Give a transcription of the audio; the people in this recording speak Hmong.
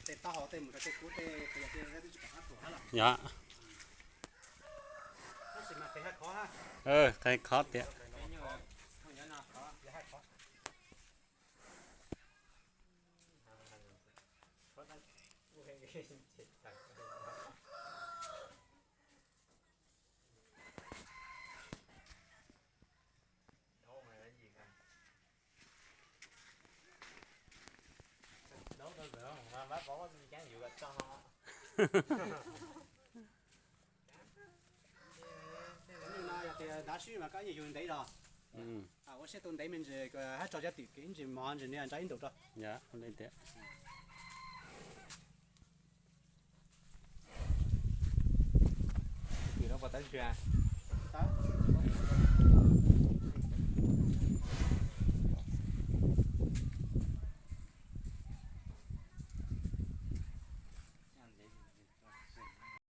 Tej taub hau tej mus rau tej kub tej, yog, qhov tias Yog tias ntab sib mas koj yeej yug ntev zog. Ua siab tu ntev me ntsis, hab tso cov tim kev ib ntsis mov ntsis niag ntsa ib ntus rau. Yog li tias tim no puas tab ntsia?